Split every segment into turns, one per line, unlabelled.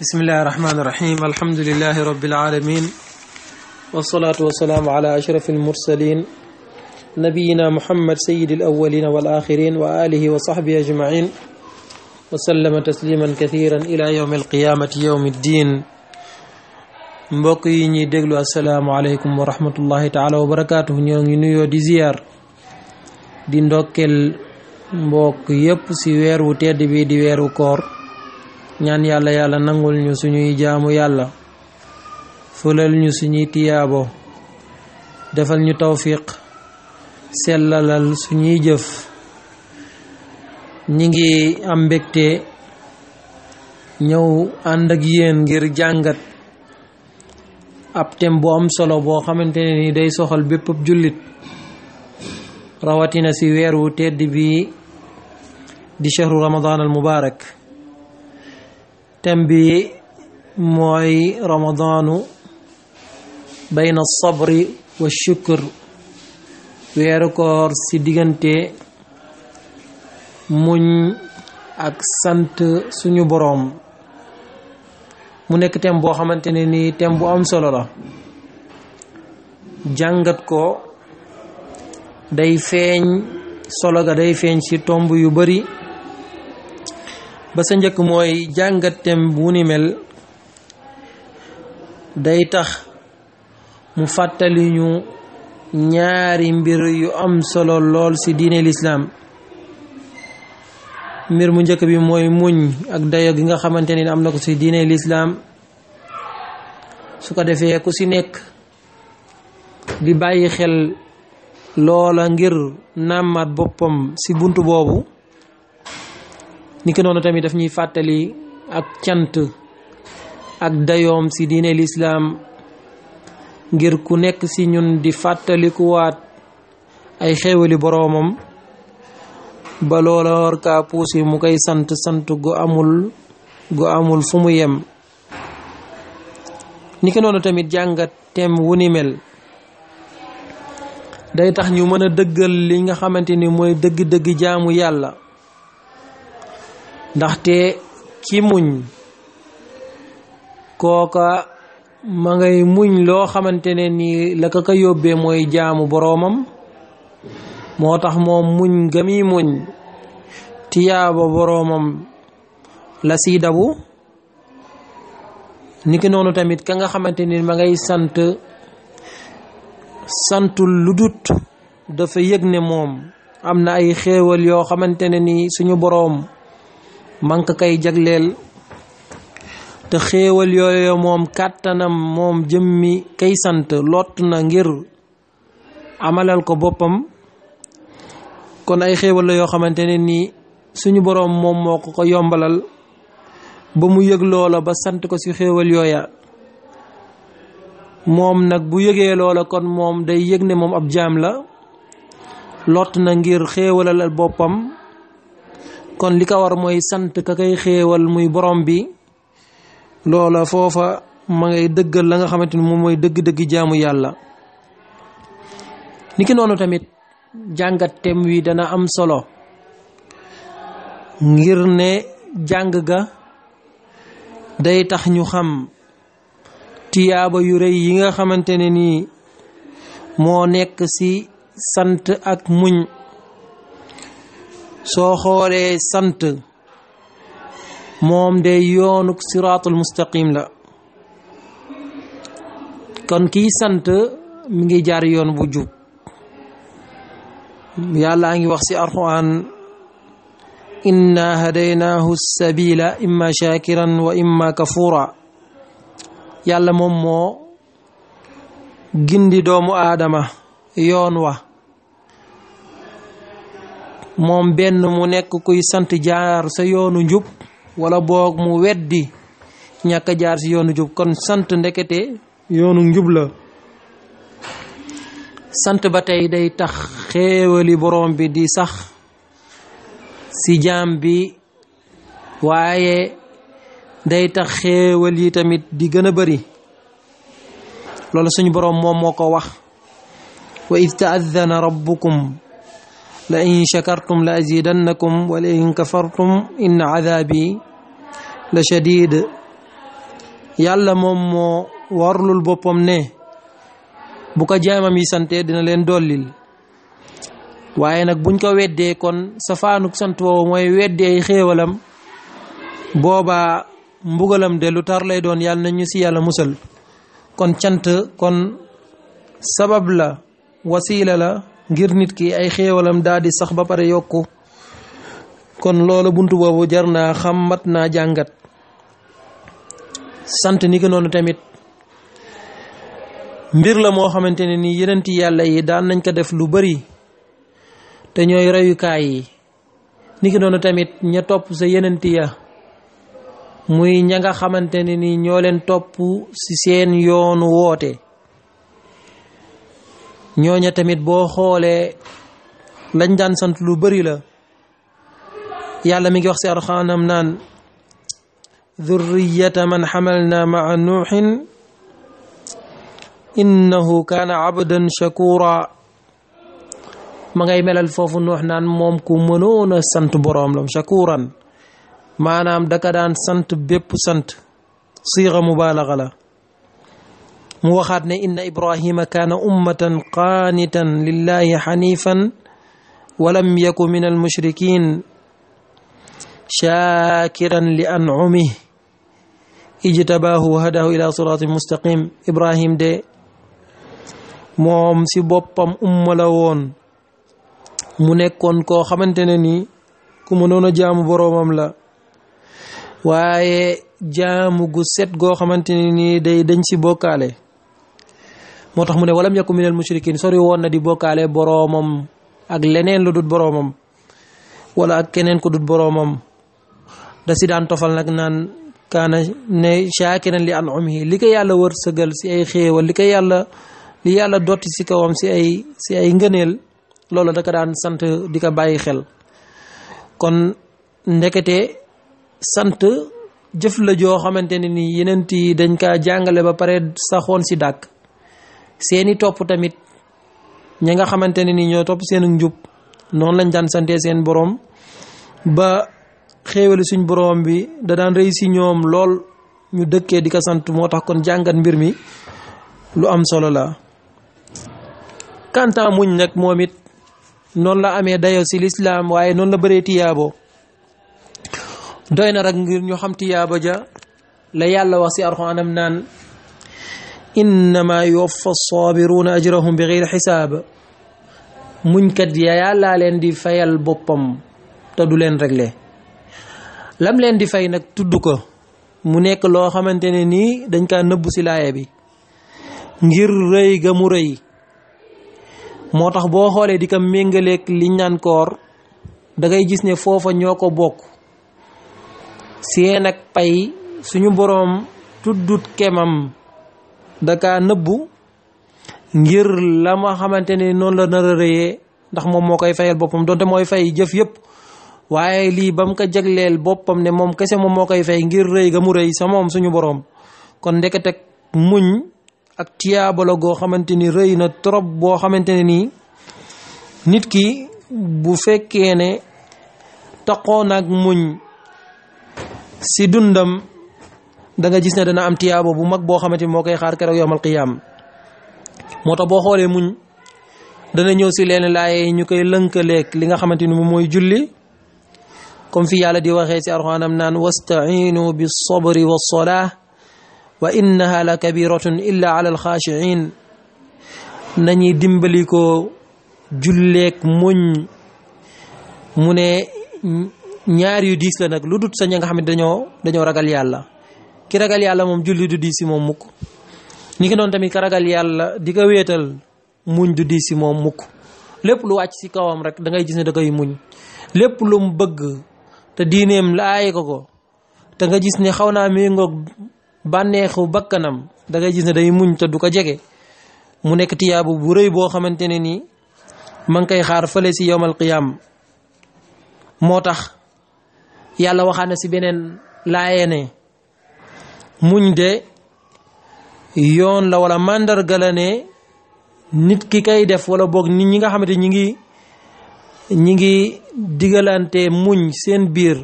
بسم الله الرحمن الرحيم الحمد لله رب العالمين والصلاة والسلام على أشرف المرسلين نبينا محمد سيد الأولين والآخرين وآله وصحبه أجمعين وسلم تسليما كثيرا إلى يوم القيامة يوم الدين mbokk yi ñi déglu assalamu alaykum wa rahmatullahi ta'ala wa barakatuh ñoo ngi nuyo di ziar di ndokkel mbokk yépp ci wéru tedd bi di wéru koor ñaan yàlla nangul ñu suñuy jaamu yàlla fulal ñu suñuy tiyaabo defal ñu tawfiq sellalal suñuy jëf ñi ngi am mbégte ñëw ànd ak yéen ngir jàngat ab thème bu am solo boo xamante ne ni day soxal bépp jullit rawatina ci weer wu tedd bi di shahru ramadan al mubarak thème bi mooy ramadanu bayna sabri wa shukr weeru koor ci diggante muñ ak sant suñu boroom mu nekk thème boo xamante ne ni thème bu am solo la jàngat ko day feeñ solo ga day feeñ ci tomb yu bari ba sa njëkk mooy jàngat thème bu ni mel day tax mu fàttali ñu ñaari mbir yu am solo lool ci diine l'islam mbir mu njëkk bi mooy muñ ak dayo gi nga xamante ni am na ko ci diine l'islam su ko defee ku ci nekk di bàyyi xel loola ngir nàmmaat boppam ci buntu boobu niki noonu tamit daf ñuy fàttali ak cant ak dayoom ci diine l'islam ngir ku nekk ci ñun di fàttalikuwaat ay xéewali boroomam ba loola war kaa puusi mu koy sant gu amul fu mu yem niki noonu tamit jàngat thème wu ni mel day tax ñu mën a dëggal li nga xamante ni mooy dëgg-dëgg jaamu yàlla ndaxte ki muñ kooka ma ngay muñ loo xamante ne ni la ko yóbbee mooy jaamu boroomam moo tax moom muñ gami muñ tiyaaba boroomam la si dabu niki noonu tamit ka nga xamante ni ma ngay santul lu dut dafa yëg ne moom am na ay xéewal yoo xamante ne ni suñu boroom manka kay jagleel te xéewal yooyu moom kàttanam moom jëmmi kay sant lott na ngir amalal ko boppam kon ay xéewal la yoo xamante ne ni suñu boroom moom moo ko yombalal ba mu yëg loola ba sant ko ci xéewal yooya moom nag bu yëgee loola kon moom day yëg ne moom ab jaam la lott na ngir xéewalal boppam kon li ko war mooy sant ka kay xéewal muy borom bi loola foofa ma ngay dëggal la nga xamante ni moom mooy dëgg-dëgg jaamu yàlla niki noonu tamit jàngat thème wi dana am solo ngir ne jàng ga day tax ñu xam tiyaaba yu rëy yi nga xamante ne nii moo nekk ci sant ak muñ soo xoolee sant moom de yoonuk siraatul mustaqim la kon kiy sant mi ngi jaar yoon bu jub yàlla ngi wax ci alxuraan inna hadaynaahu sabila imma shakiran wa imma kafura yàlla moom moo gindi doomu aadama yoon wa moom benn mu nekk kuy sant jaar sa yoonu njub wala boog mu weddi ñàkk jaar ci yoonu njub kon sant ndekete yoonu njub la sant ba tey day tax xéewali borom bi di sax ci jaam bi waaye day tax xéewal yi tamit di gën a bari loolu suñu boroom moom moo ko wax wa id ta'adhana rabbukum la in shakartum la azidannakum wa la in kafartum inna adhabi la shadid yàlla moom moo warlul boppam ne bu ko jaamam yi sante dina leen dollil waaye nag buñ ko weddee kon safaanuk sant woowu mooy weddee ay xéewalam booba mbugalam de lu tar lay doon yàlla na ñu si yàlla musal kon cant kon sabab la wasiila la ngir nit ki ay xéewalam daal di sax ba pare yokku kon loolu buntu boobu jar naa xam mat naa jàngat sant ni ki noonu tamit mbir la moo xamante ne ni yenenti yàlla yi daan nañ ko def lu bari te ñooy reyukaay yi ni ki noonu tamit ña topp sa yenenti ya muy ña nga xamante ne ni ñoo leen topp ci seen yoonu woote ñooña tamit boo xoolee lañ daan sant lu bari la yàlla mi ngi wax ci Alxuraan naan dhurriyata man xamalna maa nuuxin innahu kaana abdan shakura ma ngay melal foofu nuux naan moom ku mënoon a sant boroom lam shakuran maanaam daka daan sant bépp sant siira mubaalaga la mu waxaat ne inna ibrahima kaana ummatan qaanitan lillahi xanifan walam yaku min almushrikin shakiran li an'umih ijtabaahu wa hadahu ila siraatin mustaqim ibrahim de moom si boppam umma la woon mu nekkoon koo xamante ne ni ku mënoon a jaamu boroomam la waaye jaamu gu set goo xamante ne ni day dañ si bokkaale moo tax mu ne walam yakun minal mushrikin sori woon na di bokkaale boroomam ak leneen lu dut boroomam wala ak keneen ku dut boroomam da si daan tofal nag naan kaana ne shaakiran li an'umihi li ko yàlla wërsëgal si ay xéewal li yàlla dotti si kawam si ay ngëneel loolu da ko daan sant di ko bàyyi xel kon ndekete sant jëf la joo xamante ne ni yenent yi dañ kaa jàngale ba pare saxoon si dàkk seeni topp tamit ñi nga xamante ne ni ñoo topp seen njub noonu lañ daan sante seen boroom ba xéewali suñ boroom bi da daan rëy si ñoom lool ñu dëkkee di ko sant moo tax kon jàngat mbir mi lu am solo la kanta muñ nag moom it noonu la amee dayo si lislaam waaye noonu la bëree tiyaabo doy na rek ngir ñu xam tiyaaba ja la yàlla wax si alxuraanam naan innama yuwaffa saabiruna ajrahum bi gayri xisaab muñkat ya yàllaa leen di fayal boppam te du leen réglé lam leen di fay nag tudd ko mu nekk loo xamante ne nii dañ kaa nëbbu si laaya bi ngir rëy ga mu rëy moo tax boo xoolee di ko méngaleeg liñ naan koor da ngay gis ne foofa ñoo ko bokk seen ak pay suñu boroom tuddut kemam daka nëbbu ngir la ma xamante ne noonu la nar a rëyee ndax moom moo koy fayal boppam donte mooy fay jëf yëpp waaye lii ba mu ko jagleel boppam ne moom kese moom moo koy fay ngir rëy ga mu rëy sa moom suñu boroom kon ndeketeg muñ ak tiyaaba la goo xamante ni rëy na trop boo xamante ne nii nit ki bu fekkee ne taqoon ak muñ si dundam da nga gis ne dana am tiyaaba bu mag boo xamante ni moo koy xaar keroog yawmal qiyaam moo tax boo xoolee muñ dana ñëw si leen laaye ñu koy lënkaleeg li nga xamante ni moom mooy julli comme fi yàlla di waxee si alxuraanam naan wasta'iinu bis sabri was salaah wa innaha la kabiratun illa ala alxaashiin nañuy dimbali ko julleek muñ mu ne ñaar yu diis la nag lu dut sa ña nga xam ne dañoo ragal yàlla ki ragal yàlla moom julli du diis si moom mukk ni ki noonu tamit ka ragal yàlla di ko wéetal muñ du diis si moom mukk lépp lu wàcc si kawam rek da ngay gis ne da koy muñ lépp lu mu bëgg te diineem laaye ko te nga gis ne xaw naa méngoog bànneexu bakkanam da ngay gis ne day muñ te du ko jege mu nekk tiyaabu bu rëy boo xamante ne nii ma ngi koy xaar fële si yawmal qiyaam moo tax yàlla waxaat na si beneen laaye ne muñ de yoon la wala màndarga la ne nit ki kay def wala boog nit ñi nga xamante ñi ngi digalante muñ seen biir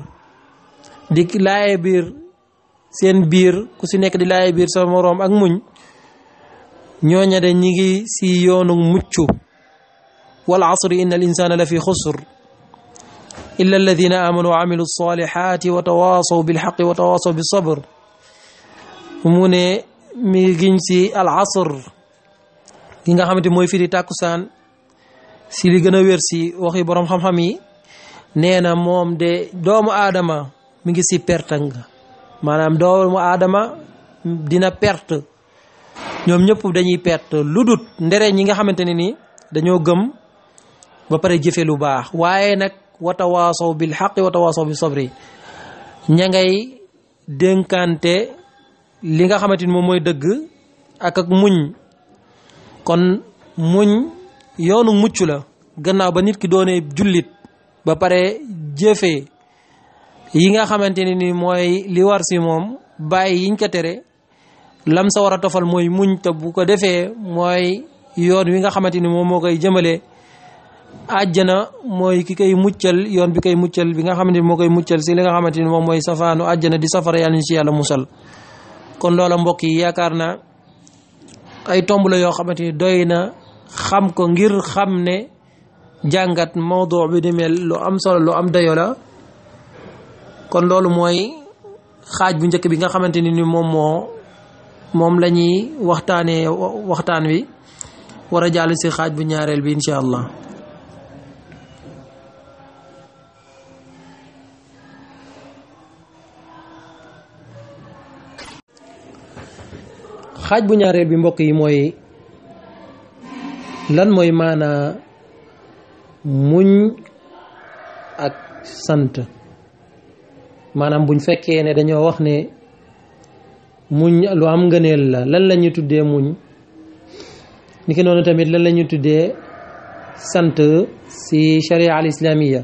di laaye biir seen biir ku si nekk di laay biir sa moroom ak muñ ñooña de ñi ngi si yoonu mucc wal asri inna al insana la fi xusr illa alladina amanu wa amilu salihati wa tawasaw bil haqqi wa tawasaw bis sabr mu ne mi giñ si al asr gi nga xamante mooy firi tàkkusaan si li gën a wér si waxi boroom xam-xam yi nee na moom de doomu aadama mi ngi si pertang maanaam doomu aadama dina perte ñoom ñëpp dañuy perte lu dut ndere ñi nga xamante ne ni dañoo gëm ba pare jëfe lu baax waaye nag watawaasaw bil xaqi watawaasaw bi sabri ña ngay dénkante li nga xamante ni moom mooy dëgg ak muñ kon muñ yoonu mucc la gannaaw ba nit ki doonee jullit ba pare jëfe yi nga xamante ne ni mooy li war si moom bàyyi yiñ ko tere lam sa war a tofal mooy muñ te bu ko defee mooy yoon wi nga xamante ni moom moo koy jëmale àjjana mooy ki koy muccal yoon bi koy muccal bi nga xamante ni moo koy muccal si li nga xamante ni moom mooy safaanu àjjana di safara yàlla ñu ci yàlla musal kon loola mbokk yi yaakaar na ay tomb la yoo xamante ni doy na xam ko ngir xam ne jàngat mawdu bi di mel lu am solo lu am dayo la kon loolu mooy xaaj bu njëkk bi nga xamante ni moom la ñuy waxtaanee waxtaan wi war a jàll si xaaj bu ñaareel bi incha allah xaaj bu ñaareel bi mbokk yi mooy lan mooy maanaa muñ ak sant maanaam buñ fekkee ne dañoo wax ne muñ lu am ngëneel la lan la ñuy tuddee muñ ni ki noonu tamit lan la ñuy tuddee sant si sharia al islamiya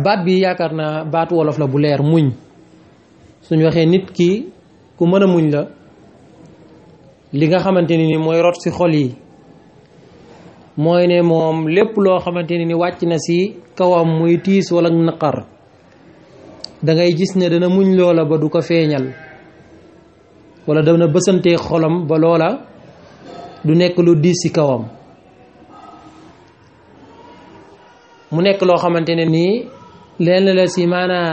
baat bi yaakaar naa baatu wolof la bu leer muñ suñ waxee nit ki ku mën a muñ la li nga xamante ni mooy rot si xol yi mooy ne moom lépp loo xamante ni wàcc na si kawam muy tiis wala naqar da ngay gis ne dana muñ loola ba du ko feeñal wala dana bësantee xolam ba loola du nekk lu diis si kawam mu nekk loo xamante ne nii leen la si maanaa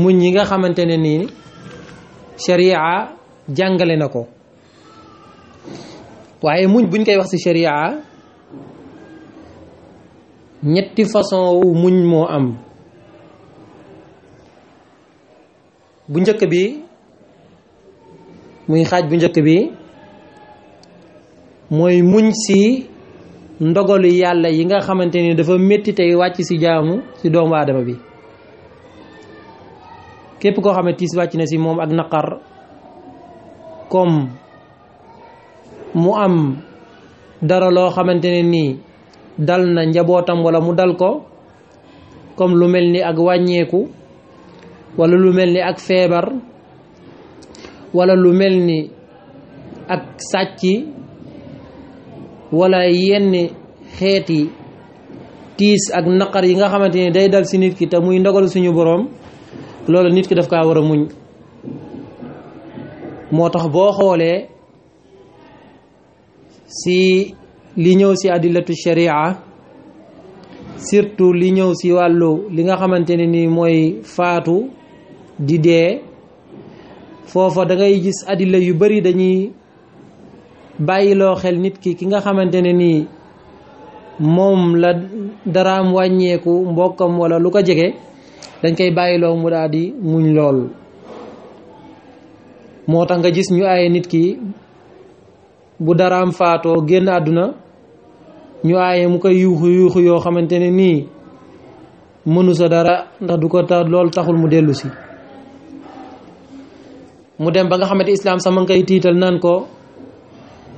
muñ yi nga xamante ne nii sharia jàngale na ko waaye muñ buñ koy wax ci sharia ñetti façon wu muñ moo am bu njëkk bi muy xaaj bu njëkk bi mooy muñ ci ndogalu yàlla yi nga xamante ni dafa métti tey wàcc ci jaamu ci doomu aadama bi képp koo xam ne tiis wàcc na ci moom ak naqar comme mu am dara loo xamante ne nii dal na njabootam wala mu dal ko comme lu mel ni ak wàññeeku wala lu mel ni ak feebar wala lu mel ni ak sàcc wala yenn xeeti tiis ak naqar yi nga xamante ni day dal ci nit ki te muy ndogal suñu boroom loolu nit ki daf kaa war a muñ moo tax boo xoolee si li ñëw si adillatu sharia surtout li ñëw si wàllu li nga xamante ne ni mooy faatu di dee foofa da ngay gis adilla yu bari dañuy bàyyiloo xel nit ki ki nga xamante ne nii moom la daraam wàññeeku mbokkam wala lu ko jege dañ koy bàyyiloo mu daal di muñ lool moo tax nga gis ñu aaye nit ki bu daraam faatoo génn àdduna ñu aaye mu koy yuuxu yoo xamante ne nii mënu sa dara ndax du ko tax loolu taxul mu dellu si mu dem ba nga xamante islaam sax ma ngi koy tiital naan ko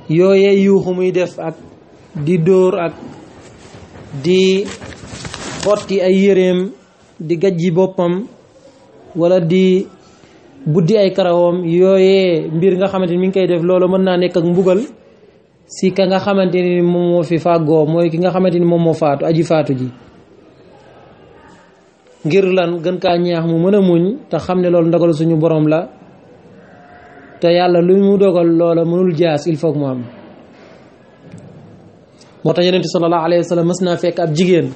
yooyee yuuxu muy def ak di dóor ak di xotti ay yéreem di gajji boppam wala di buddi ay karawam yooyee mbir nga xamante ni mi ngi koy def loolu mën naa nekk ak mbugal si ka nga xamante ni moom moo fi fàggoo mooy ki nga xamante ni moom moo faatu aji faatu ji ngir lan gën kaa ñaax mu mën a muñ te xam ne loolu ndogal suñu borom la te yàlla lu mu dogal loola mënul jaas il faut que mu am. moo tax yonent sallallahu alayhi wa sallam mës naa fekk ab jigéen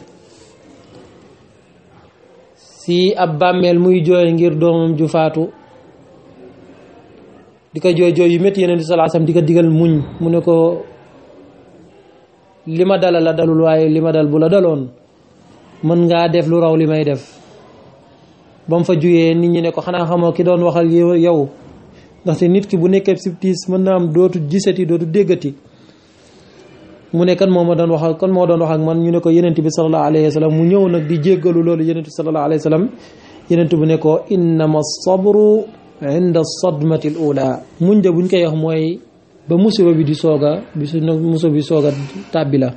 si ab bàmmeel muy jooy ngir doomam ju faatu di ko jooy jooy yu métti yonent sallallahu alayhi wa sallam di ko digal muñ mu ne ko li ma dala la dalul waaye li ma dal bu la daloon mën ngaa def lu raw li may def. ba mu fa jugee nit ñi ne ko xanaa xamoo ki doon waxal yow ndaxte nit ki bu nekkee sibtiis mën naa am dootu gisati dootu déggati. mu ne kan moo ma doon wax kan moo doon wax ak man ñu ne ko yenent bi sallallahu alayhi wa sallam mu ñëw nag di jéggalu loolu yenent bi sallallahu alayhi wa sallam yenent bu ne ko innama sabru inda sadmati al ula muñ de buñ koy wax mooy ba musiba bi di sooga musiba bi sooga tàbbi la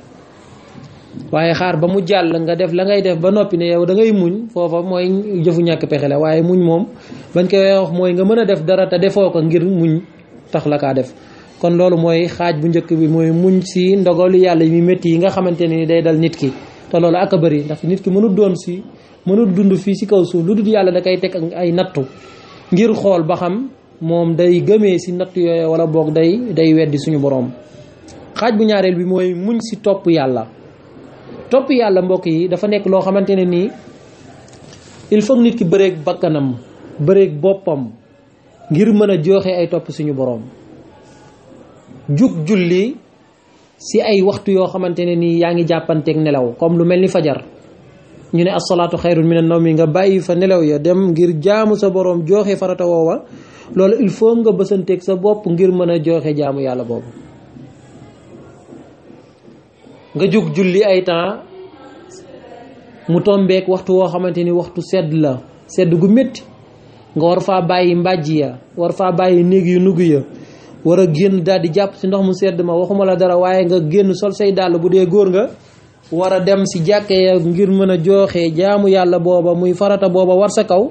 waaye xaar ba mu jàll nga def la ngay def ba noppi ne yow da ngay muñ foofa mooy jëfu ñàkk pexe la waaye muñ moom bañ koy wax mooy nga mën a def dara te defoo ko ngir muñ tax la kaa def. kon loolu mooy xaaj bu njëkk bi mooy muñ si ndogalu yàlla yi métti yi nga xamante ne ni day dal nit ki te loolu ak a bëri ndax nit ki mënul dund fii si kaw suuf lu dul yàlla da koy teg ay nattu ngir xool ba xam moom day gëmee si nattu yooyu wala boog day weddi suñu boroom. xaaj bu ñaareel bi mooy muñ si topp yàlla mbokk yi dafa nekk loo xamante ne nii il faut nit ki bëreeg bakkanam bëreeg boppam ngir mën a joxe ay topp suñu boroom. jug julli si ay waxtu yoo xamante ne nii yaa ngi jàppanteeg nelaw comme lu mel ni fajar ñu ne as-salaatu xayrun mina nawmi nga bàyyi fa nelaw ya dem ngir jaamu sa boroom joxe farata woowa loolu il faut nga bësanteeg sa bopp ngir mën a joxe jaamu yàlla boobu. nga jug julli ay temps mu tombeek waxtu woo xamante ni waxtu sedd la sedd gu métti nga war faa bàyyi mbàjj ya war faa bàyyi néeg yu nugg ya war a génn daal di jàpp si ndox mu sedd ma waxuma la dara waaye nga génn sol say dàll bu dee góor nga war a dem si jàkke ya ngir mën a joxe jaamu yàlla booba muy farata booba war sa kaw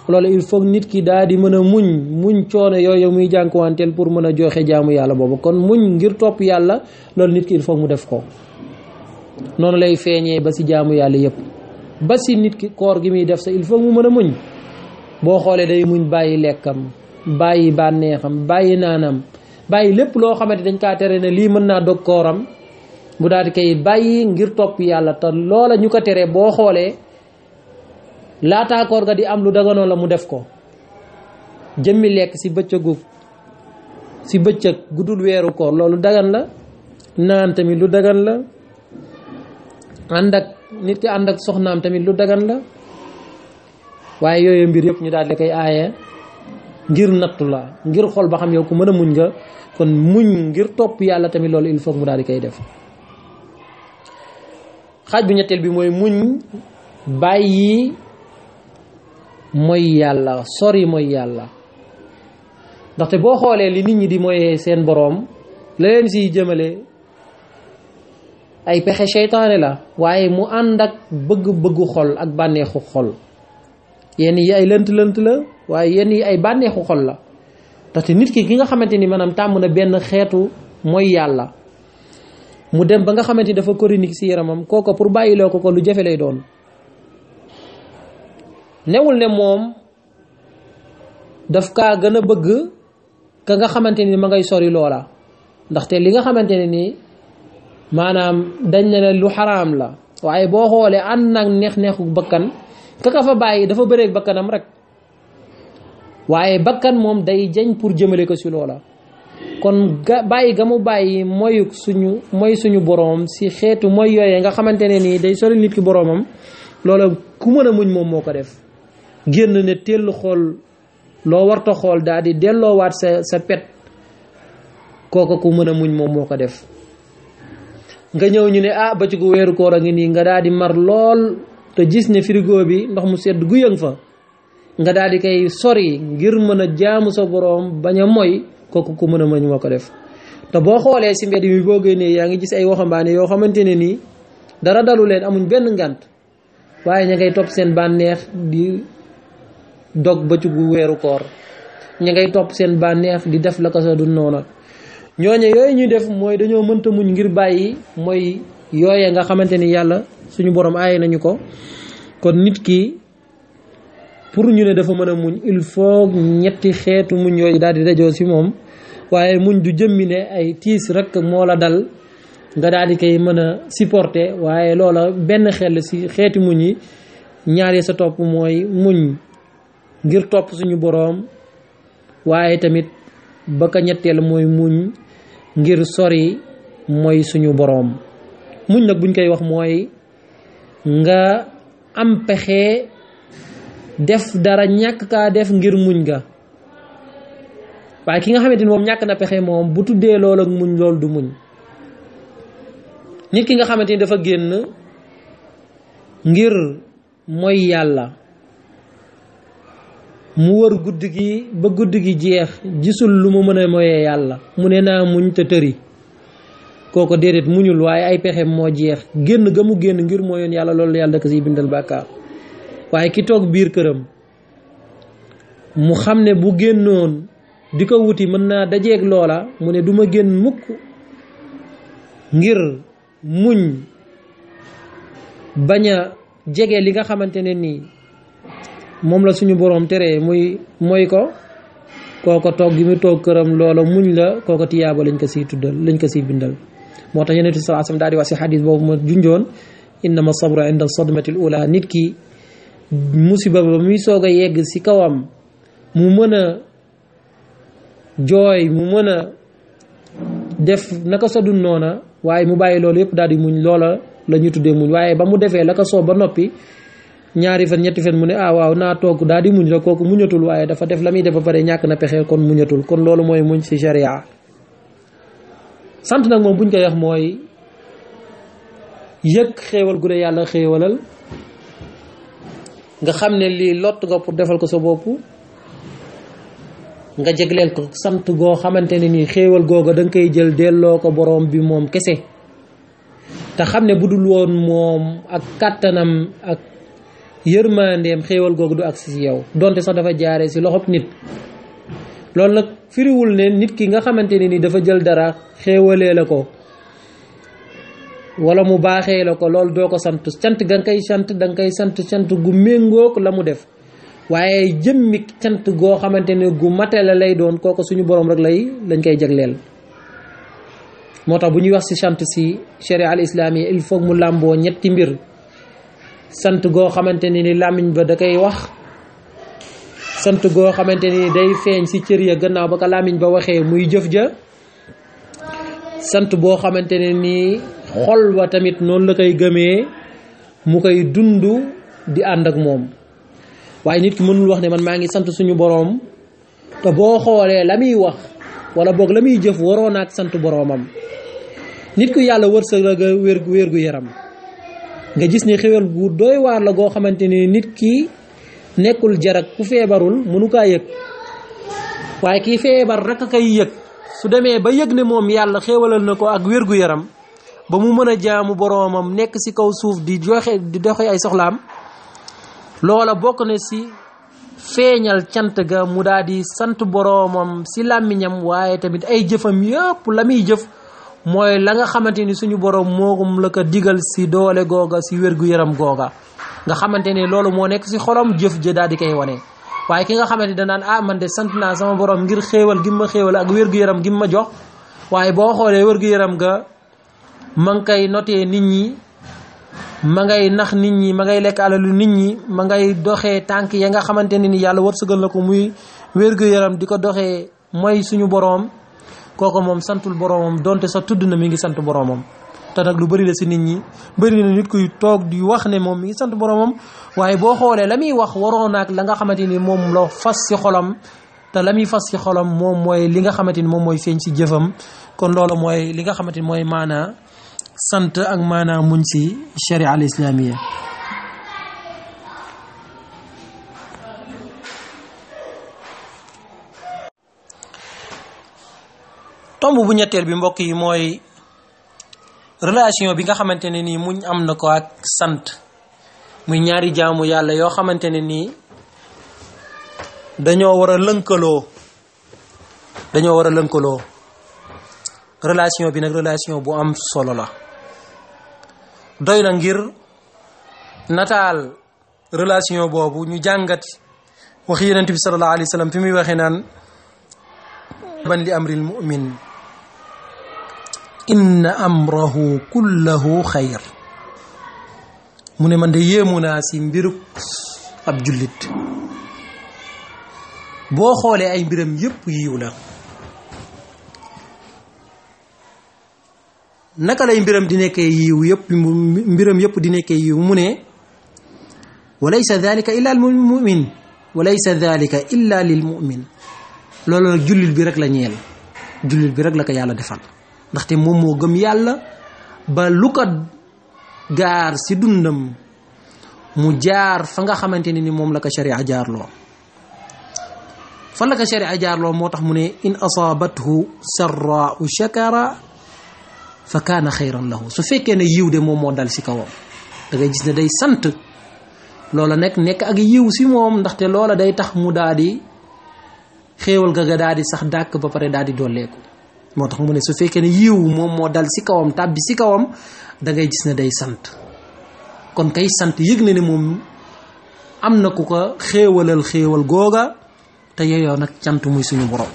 loolu il faut nit ki daal di mën a muñ coono yooyu muy jànkuwanteel pour mën a joxe jaamu yàlla booba kon muñ ngir topp yàlla loolu nit ki il faut mu def ko. noonu lay feeñee ba si jaamu yàlla yëpp ba si nit ki koor gi muy def sa il faut mu mën a muñ boo xoolee day muñ bàyyi lekkam bàyyi bànneexam bàyyi naanam bàyyi lépp loo xamante dañ kaa tere ne lii mën naa dog kooram mu daal di koy bàyyi ngir topp yàlla te loola ñu ko tere boo xoolee laataa koor ga di am lu daganoon la mu def ko. jëmmi lekk si bëccëg guddul weeru koor loolu dagan la naan tamit lu dagan la nit ki ànd ak soxnaam tamit lu dagan la waaye yooyu mbir yëpp ñu daal di koy aaye ngir nattu la ngir xool ba xam yow ku mën a muñ nga kon muñ ngir topp yàlla tamit loolu il faut mu daal di koy def. xaaj bu ñetteel bi mooy muñ bàyyi mooy yàlla sori mooy yàlla ndaxte boo xoolee li nit ñi di mooy seen boroom la leen siy jëmale ay pexe seytaane la waaye mu ànd ak bëgg-bëggu xol ak bànneexu xol yenn yi ay lënt-lënt la waaye yenn yi ay bànneexu xol la ndaxte nit ki nga xamante ni maanaam tàmm na benn xeetu mooy yàlla mu dem ba nga xamante ni dafa chronique ci yaramam kooko pour bàyyiloo ko lu jafe lay doon. newul ne moom daf kaa gën a bëgg ka nga xamante ni ma ngay sori loola ndaxte li nga xamante ne nii maanaam dañ ne lu xaraam la waaye boo xoolee ànd nag neex-neexu bakkan ka fa bàyyi dafa bëreeg bakkanam rek waaye bakkan moom day jañ pour jëmale ko ci loola kon bàyyi ga mu bàyyi mooy suñu boroom ci xeetu mooy yooyee nga xamante ne nii day sori nit ki boroomam loola ku mën a muñ moom moo ko def génn ne teel xool loo warta xool daal di delloowaat sa pet kooka ku mën a muñ moom moo ko def. nga ñëw ñu ne bëccëgu weeru koor a ngi nii nga daal di mar lool te gis ne frigo bi ndox mu sedd gu yëng fa nga daal di koy sori ngir mën a jaamu sa boroom bañ a moy kooku ku mën a muñ moo ko def. te boo xoolee ci mbedd mi boo génnee yaa ngi gis ay waxambaane yoo xamante ne nii dara dalu leen amuñ benn ngant waaye ña ngay topp seen bànneex di dog bëccëgu weeru koor ña ngay topp seen bànneex di def la ko sa du noona ñooñe yooyu ñuy def mooy dañoo mënta muñ ngir bàyyi mooy yooye nga xamante ni yàlla suñu borom aaye nañu ko kon nit ki pour ñu ne dafa mën a muñ il faut ñetti xeetu muñ yooyu daal di dajoo si moom waaye muñ du jëmmi ne ay tiis rek moo la dal nga daal di koy mën a supporter waaye loola benn xel si xeeti muñ yi ñaari sa topp mooy muñ ngir topp suñu boroom waaye tamit ba ka ñetteel mooy muñ ngir sori mooy suñu boroom muñ nag buñ koy wax mooy nga am pexe def dara ñàkk kaa def ngir muñ ga waaye ki nga xamante ni moom ñàkk na pexe moom bu tuddee lool ak muñ loolu du muñ nit ki nga xamante ni dafa génn ngir mooy yàlla mu wër guddi gi ba guddi gi jeex gisul lu mu mën a moyee yàlla mu ne naa muñ te tëri kooko déedéet muñul waaye ay pexem moo jeex génn ga mu génn ngir mooyoon yàlla loolu yàlla da ko siy bindal bàkkaar waaye ki toog biir këram mu xam ne bu génnoon di ko wuti mën naa dajeeg loola mu ne duma génn mukk ngir muñ bañ a jege li nga xamante ne nii moom la suñu boroom tere muy mooy ko kooko toog gi mu toog këram loola muñ la kooko tiyaaba lañ ko siy tuddal lañ ko siy bindal moo tax Yonent bi sallallahu alayhi wasallam daal di wax si xadis boobu ma junjoon innama sabra inda sadmati al ula nit ki musiba ba muy soog a yegg si kawam mu mën a jooy mu mën a def naka sodul noona waaye mu bàyyi loolu yëpp daal di muñ loola la ñu tuddee muñ waaye ba mu defee la ko soob ba noppi ñaari fan ñetti fan mu ne waaw naa toog daal di muñ la kooku muñatul waaye dafa def la muy def ba pare ñàkk na pexe kon muñatul kon loolu mooy muñ ci sharia sant nag moom buñ koy wax mooy yëg xéewal gu de yàlla xéewalal nga xam ne lii lott nga pour defal ko sa bopp nga jegleel ko sant goo xamante ne nii xéewal googa da nga koy jël delloo ko boroom bi moom kese te xam ne bu dul woon moom ak kàttanam ak yërmandeem xéewal googu du agsi si yow donte sax dafa jaaree si loxob nit loolu nag firiwul ne nit ki nga xamante ne ni dafa jël dara xéewalee la ko wala mu baaxee la ko loolu doo ko sant cant ga nga koy sant da nga koy sant cant gu méngook la mu def waaye jëmmi cant goo xamante ne gu matale lay doon kooku suñu boroom rek lañ koy jagleel moo tax bu ñuy wax ci sant ci sharia al islami il faut mu làmboo ñetti mbir sant goo xamante ne ni làmmiñ ba da koy wax sant goo xamante ni day feeñ ci cër ya gannaaw ba ko làmmiñ ba waxee muy jëf ja sant boo xamante ne ni xol wa tamit noonu la koy gëmee mu koy dund di ànd ak moom waaye nit ki mënul wax ne man maa ngi sant suñu boroom te boo xoolee la muy wax wala boog la muy jëf waroon ak sant boroomam nit ku yàlla wërsëgal wér gu yaram nga gis ne xéwal gu doy waar la goo xamante ni nit ki nekkul jarak ku feebarul mënu kaa yëg waaye kii feebar rek a koy yëg su demee ba yëg ne moom yàlla xéewalal na ko ak wér gu yaram ba mu mën a jaamu boroomam nekk ci kaw suuf di doxe ay soxlaam loola bokk na ci feeñal cant ga mu daal di sant boroomam ci làmmiñam waaye tamit ay jëfam yëpp la muy jëf mooy la nga xamante ni suñu boroom moom la ko digal ci doole googa ci wér-gu-yaram googa nga xamante ne loolu moo nekk ci xolam jëf ja daal di koy wane waaye ki nga xamante ni danaan man de sant naa sama boroom ngir xéewal gi ma xéewal ak wér-gu-yaram gi ma jox waaye boo xoolee wér-gu-yaram ga ma ngi koy notee nit ñi ma ngay nax nit ñi ma ngay lekk alalu nit ñi ma ngay doxee tànk ya nga xamante ne ni yàlla wërsëgal na ko muy wér-gu-yaram di ko doxee mooy suñu boroom kooku moom santul boroomam donte sa tudd na mi ngi sant boroomam te nag lu bari la ci nit ñi bari na nit kuy toog di wax ne moom mi ngi sant boroomam waaye boo xoolee la muy wax waroon ak la nga xamante ni moom la fas ci xolam te la muy fas ci xolam moom mooy li nga xamante ni moom mooy feeñ ci jëfam kon loolu mooy li nga xamante ni mooy maanaa sant ak maanaa muñ ci sharia al islamiya tomb bu ñetteel bi mbokk yi mooy relation bi nga xamante ne nii muñ am na ko ak sant muy ñaari jaamu yàlla yoo xamante ne nii dañoo war a lënkaloo relation bi nag relation bu am solo la doy na ngir nataal relation boobu ñu jàngat waxi yonent bi sallallahu alayhi wa sallam fi muy waxee naan ban li amril mu'min inna amrahu kullahu xayr mu ne man de yéemu naa si mbirub ab jullit boo xoolee ay mbiram yépp yiw la. naka lay mbiram di nekkee yiw yépp mbiram yépp di nekkee yiw mu ne walaysa dhalika illa lil mu'min walaysa dhalika illa lil mu'min loolu nag jullit bi rek la ñeel jullit bi rek la ko yàlla defal ndaxte moom moo gëm yàlla ba lu ko gaar si dundam mu jaar fa nga xamante ne ni moom la ko sharia jaarloo fan la ko sharia jaarloo moo tax mu ne in asaabathu sarraa'u shakara fa kaana xayran lahu su fekkee ne yiw de moom moo dal si kawam da ngay gis ne day sant loola nekk ak yiw si moom ndaxte loola day tax mu daal di xéewal ga daal di sax dàkk ba pare daal di dolleeku moo tax mu ne su fekkee ne yiw moom moo dal si kawam tàbbi si kawam da ngay gis ne day sant kon kay sant yëg na ne moom am na ku ko xéewal googa te yeyoo nag cant muy suñu borom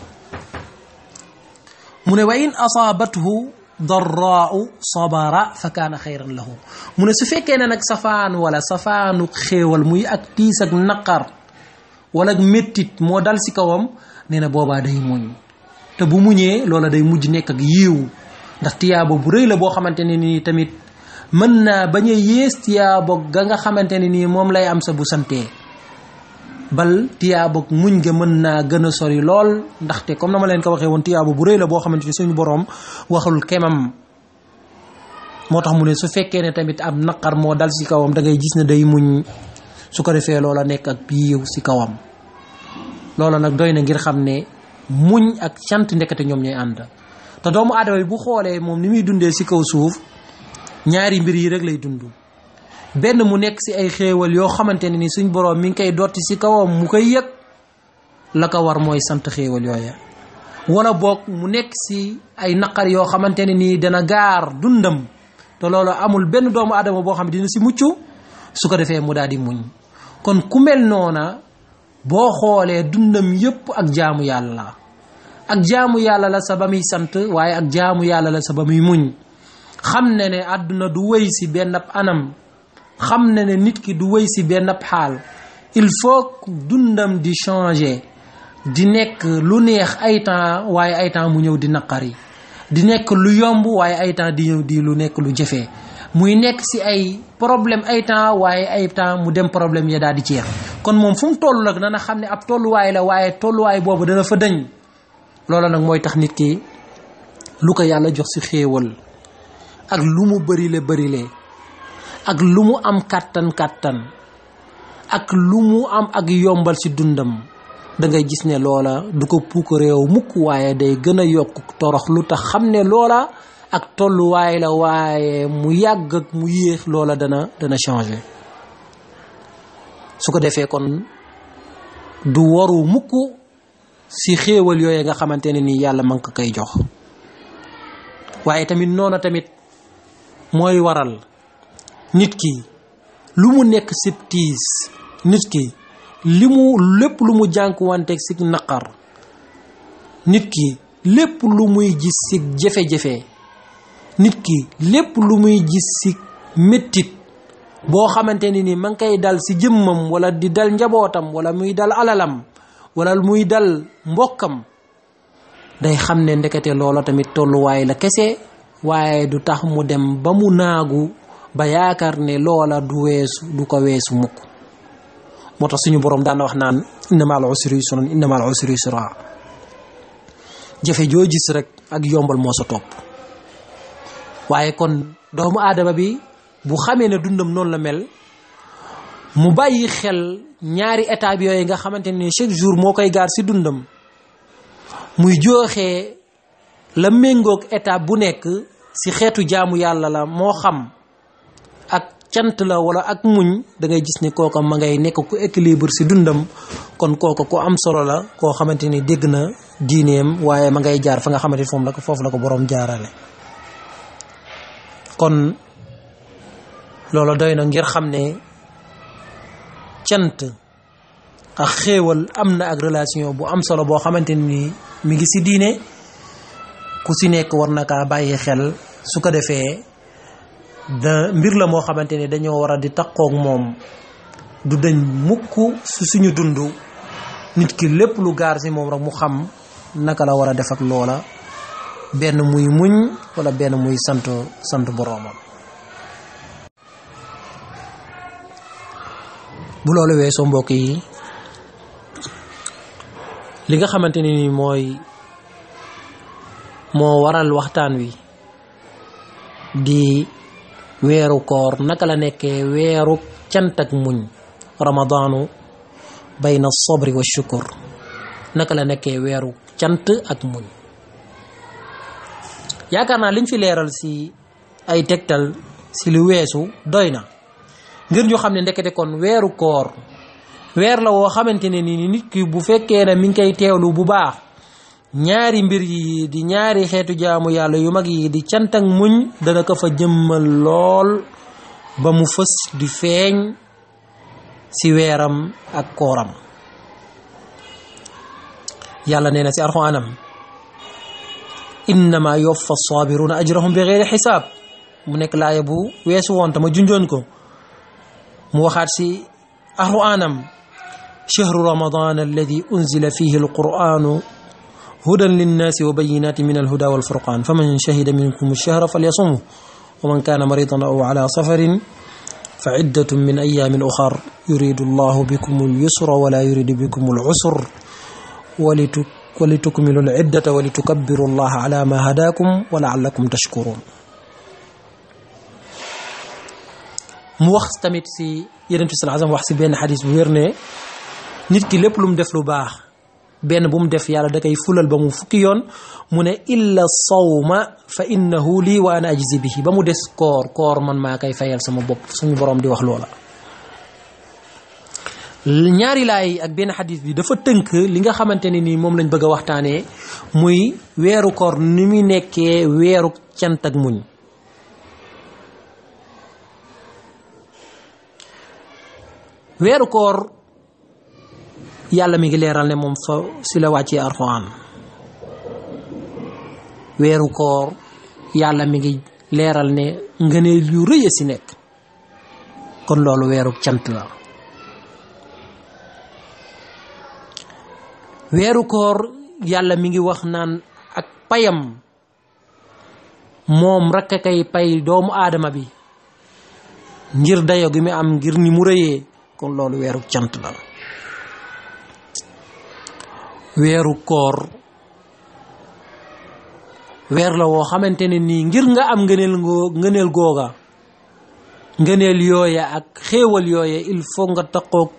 mu ne wa in asaabathu darraa'u sabara fa kaana xayran lahu mu ne su fekkee ne nag safaan wala safaanu xéewal muy ak tiis ak naqar wala ak méttit moo dal si kawam nee na boobaa day muñ te bu muñee loola day mujj nekk ak yiiw ndax tiyaabo bu rëy la boo xamante ne nii tamit mën naa bañ a yées tiyaabo ga nga xamante ne nii moom lay am sa bu santee bal tiyaabo muñ ga mën naa gën a sori lool ndaxte comme na ma leen ko waxee woon tiyaabo bu rëy la boo xamante ni suñu boroom waxul kemam moo tax mu ne su fekkee ne tamit ab naqar moo dal si kawam da ngay gis ne day muñ su ko defee loola nekk ak yiiw si kawam loola nag doy na ngir xam ne muñ ak cant ndekete ñoom ñooy ànd te doomu aadama bi bu xoolee moom ni muy dundee si kaw suuf ñaari mbir yi rek lay dund benn mu nekk si ay xéewal yoo xamante ne ni suñ boroom mi ngi koy dotti si kawam mu koy yëg la ko war mooy sant xéewal yooya wala boog mu nekk si ay naqar yoo xamante ne nii dana gaar dundam te loolu amul benn doomu aadama boo xam ne dina si mucc su ko defee mu daal di muñ kon ku mel noona boo xoolee dundam yépp ak jaamu yàlla ak jaamu yàlla la sa ba muy sant waaye ak jaamu yàlla la sa ba muy muñ xam ne ne àdduna du wéy si benn anam xam ne ne nit ki du wéy si benn xaal il faut dundam di changer di nekk lu neex ay temps waaye ay temps mu ñëw di naqari di nekk lu yomb waaye ay temps di ñëw di lu nekk lu jafe muy nekk si ay problème ay temps waaye ay temps mu dem problème ya daal di jeex kon moom fu mu toll nag dana xam ne ab tolluwaay la waaye tolluwaay boobu dana fa dañ loola nag mooy tax nit ki lu ko yàlla jox si xéewal ak lu mu bërile ak lu mu am kàttan ak lu mu am ak yombal si dundam da ngay gis ne loola du ko puuk réew mukk waaye day gën a yokk torox lu tax xam ne loola ak tolluwaay la waaye mu yàgg ak mu yéex loola dana changer su ko defee kon du waru mukk si xéewal yooyu nga xamante ne nii yàlla man ko koy jox waaye tamit noona tamit mooy waral nit ki lu mu nekk si tiis nit ki lépp lu mu jànkuwanteeg si naqar nit ki lépp lu muy gis si jafe-jafe nit ki lépp lu muy gis si mettit boo xamante ni ma ngi koy dal si jëmmam wala di dal njabootam wala muy dal alalam wala muy dal mbokkam day xam ne ndekete loola tamit tolluwaay la kese waaye du tax mu dem ba mu naagu ba yaakaar ne loola du ko weesu mukk moo tax suñu boroom daan wax naan inna ma'al usri yusran inna ma'al usri yusra jafe joo gis rek ak yombal moo sa topp waaye kon doomu aadama bi bu xamee ne dundam noonu la mel mu bàyyi xel ñaari étape yooyu nga xamante ne chaque jour moo koy gaar ci dundam muy joxe la méngoog étape bu nekk ci xeetu jaamu yàlla la moo xam ak cant la wala ak muñ da ngay gis ne kooka ma ngay nekk ku équilibre ci dundam kon kooka ku am solo la koo xamante ni dégg na diineem waaye ma ngay jaar fa nga xamante ni foofu la ko boroom jaarale kon loolu doy na ngir xam ne cant ak xéewal am na ak relation bu am solo boo xamante ni mi ngi ci diine ku ci nekk war na kaa bàyyi xel su ko defee da mbir la moo xamante ni dañoo war a di takkook moom du dañ mukk su suñu dund nit ki lépp lu gaar ci moom rek mu xam naka la war a def ak loola benn muy muñ wala benn muy sant boroomam. bu loolu weesoo mbokk yi li nga xamante ni moo waral waxtaan wi di weeru koor naka la nekkee weeru cant ak muñ ramadaanu bayna sabri wa shukur naka la nekkee weeru cant ak muñ. yaakaar naa liñ fi leeral ci ay tegtal ci lu weesu doy na ngir ñu xam ne ndekete kon weeru koor weer la woo xamante ne ni nit ki bu fekkee ne mi ngi koy teewlu bu baax ñaari mbir yi di ñaari xeetu jaamu yàlla yu mag yi di cant ak muñ dana ko fa jëmmal lool ba mu fës di feeñ ci weeram ak kooram. yàlla nee na ci alxuraanam innama yoffa sabiruna ajrahum bi xeyri xisaab mu nekk laaya bu weesu woon te ma junjoon ko mu waxaat ci alxuraanam shahru ramadan alladi unzila fihi alquranu hudan linnaasi wa bayinaati min alhuda walfurqaan faman shahida minkum ash-shahra falyasumhu wa man kaana maridan aw ala safarin fa iddatun min ayaamin uxar yuridu allahu bikum al-yusra wala yuridu bikum al-usra walitukmilu al-iddata walitukabbiru allaha ala ma hadakum wa la'allakum tashkurun. mu wax tamit ci Yonent bi sallallahu alayhi wasallam wax ci benn xadis bu wér ne nit ki lépp lu mu def lu baax benn bu mu def yàlla da koy fulal ba mu fukki yoon mu ne illa sawma fa innahu lii wa ana ajzi bihi ba mu des koor man maa koy fayal sama bopp suñu boroom di wax loola. ñaari laay ak benn xadis bi dafa tënk li nga xamante ne nii moom lañ bëgg a waxtaanee muy weeru koor ni muy nekkee weeru cant ak muñ. weeru koor yàlla mi ngi leeral ne moom fa si la wàccee alxuraan weeru koor yàlla mi ngi leeral ne ngëneel yu rëy a si nekk kon loolu weeru cant la. weeru koor yàlla mi ngi wax naan ak payam moom rekk a kay pay doomu aadama bi ngir dayo gi mu am ngir ni mu rëyee kon loolu weeru cant la. weeru koor weer la woo xamante ne nii ngir nga am ngëneel googa ngëneel yooya ak xéewal yooya il faut nga taxoo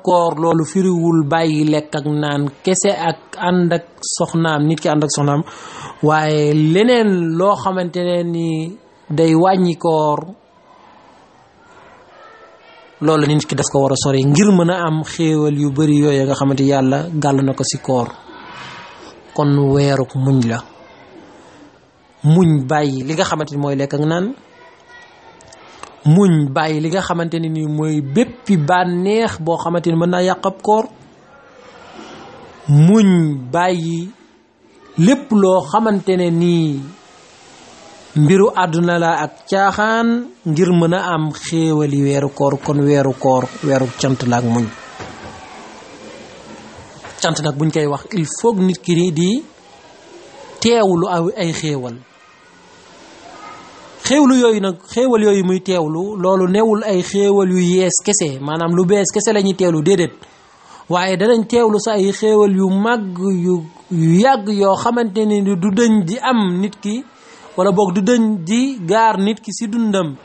koor loolu firiwul bàyyi lekk ak naan kese ak ànd ak soxnaam nit ki ànd ak soxnaam waaye leneen loo xamante ne ni day wàññi koor loolu nit ki daf ko war a sori ngir mën a am xéewal yu bari yooyu nga xamante yàlla gàll na ko ci koor kon weeruk muñ la muñ bàyyi li nga xamante ni mooy lekk ak naan muñ bàyyi li nga xamante ne ni mooy béppi bànneex boo xamante ni mën naa yàq ab koor muñ bàyyi lépp loo xamante ne nii mbiru àdduna la ak caaxaan ngir mën a am xéewali weeru koor kon weeru koor weeru cant la ak muñ. cant nag buñ koy wax il faut nit ki di teewlu ay xéewal xéewal yooyu muy teewlu loolu newul ay xéewal yu yees kese maanaam lu bees kese la ñuy teewlu déedéet waaye danañ teewlu sa ay xéewal yu màgg yu yàgg yoo xamante ni du dëñ di am nit ki wala boog du dëñ di gaar nit ki ci dundam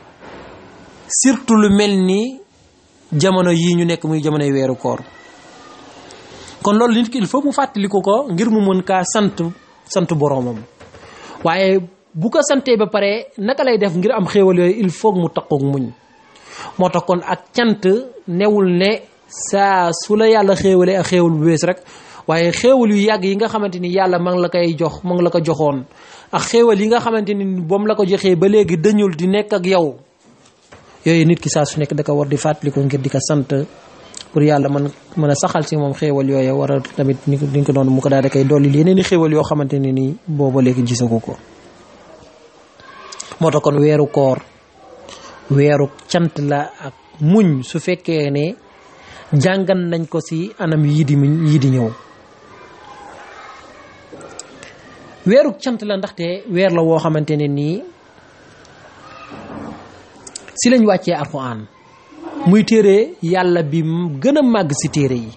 surtout lu mel ni jamono yii ñu nekk muy jamonoy weeru koor kon loolu nit ki il faut mu fàttaliku ko ngir mu mën kaa sant boroomam waaye bu ko santee ba pare naka lay def ngir am xéewal yooyu il faut mu takkook muñ moo tax kon ak cant newul ne saa su la yàlla xéewalee ak xéewal bu bees rek waaye xéewal yu yàgg yi nga xamante ni yàlla ma ngi la koy jox ma ngi la ko joxoon ak xéewal yi nga xamante ni boom la ko joxee ba léegi dañul di nekk ak yow yooyu nit ki saa su nekk da ko war di fàttaliku ngir di ko sant pour yàlla mën a saxal ci moom xéewal yooyu war a tamit ni ko doon mu ko daal di koy dolli yeneen i xéewal yoo xamante ne nii booba léegi gisagu ko. moo tax kon weeru koor weeru cant la ak muñ su fekkee ne jàngan nañ ko ci anam yii di ñëw. weeru cant la ndaxte weer la woo xamante ne nii ci lañ wàccee alxuraan muy téere yàlla bi gën a màgg ci téere yi.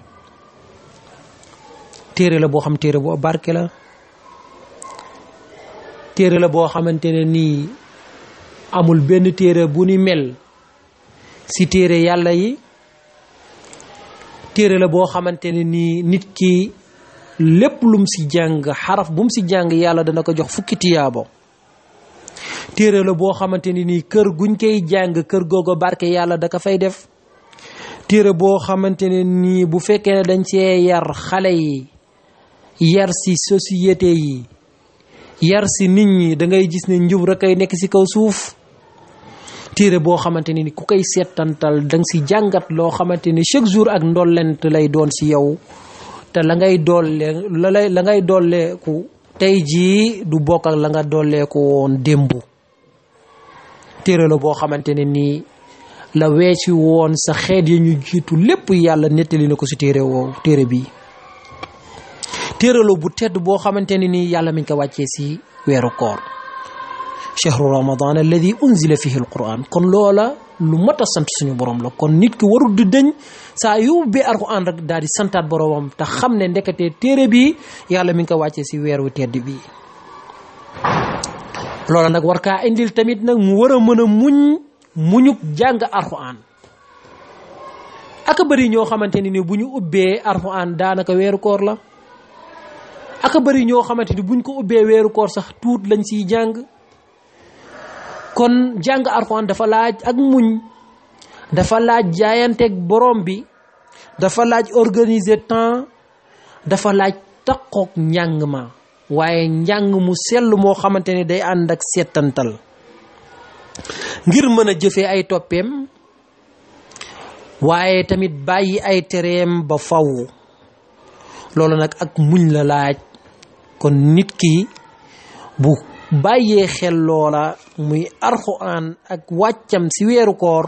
téere la boo xam téere bu barke la, téere la boo xamante ne nii amul benn téere bu ni mel ci téere yàlla yi. téere la boo xamante ne nii nit ki lépp lum ci jàng xaraf bu mu ci jàng yàlla dana ko jox fukki tiyaabo. téere la boo xamante ne nii kër guñ koy jàng kër googu barke yàlla da ko fay def. téere boo xamante ne nii bu fekkee ne dañ cee yar xale yi yar ci société yi yar ci nit ñi da ngay gis ne njub rek ay nekk ci kaw suuf. téere boo xamante ne ni ku koy seetantal danga ci jàngat loo xamante ni chaque jour ak ndollent lay doon ci yow te la ngay dolleeku tey jii du bokk ak la nga dolleeku woon démb. téere la boo xamante ne nii la weeci woon sa xeet yi ñu jiitu lépp yàlla nettali na ko ci téere bi. téere la bu tedd boo xamante ne nii yàlla mi ngi ko wàccee ci weeru koor. chahru ramadan alladi unzila fihi alquran kon loola lu mat a sant suñu borom la. kon nit ki warul di dëñ saa yu ubbee alquran rek daal di santaat boromam te xam ne ndekete téere bi yàlla mi ngi ko wàccee ci weer wu tedd bi. loola nag war kaa indil tamit nag mu war a mën a muñuk jàng alquran. aka bëri ñoo xamante ne ni bu ñu ubbee alquran daanaka weeru koor la. aka bëri ñoo xamante ni buñ ko ubbee weeru koor sax tuut lañ ciy jàng. kon jàng alxuraan dafa laaj ak muñ, dafa laaj jaayanteeg borom bi, dafa laaj organiser temps, dafa laaj taqoog njàng ma waaye njàng mu sell moo xamante ne day ànd ak seetantal ngir mën a jëfee ay toppeem waaye tamit bàyyi ay tereem ba faw. loolu nag ak muñ la laaj. kon nit ki bu bàyyee xel loola muy alxuraan ak wàccam ci weeru koor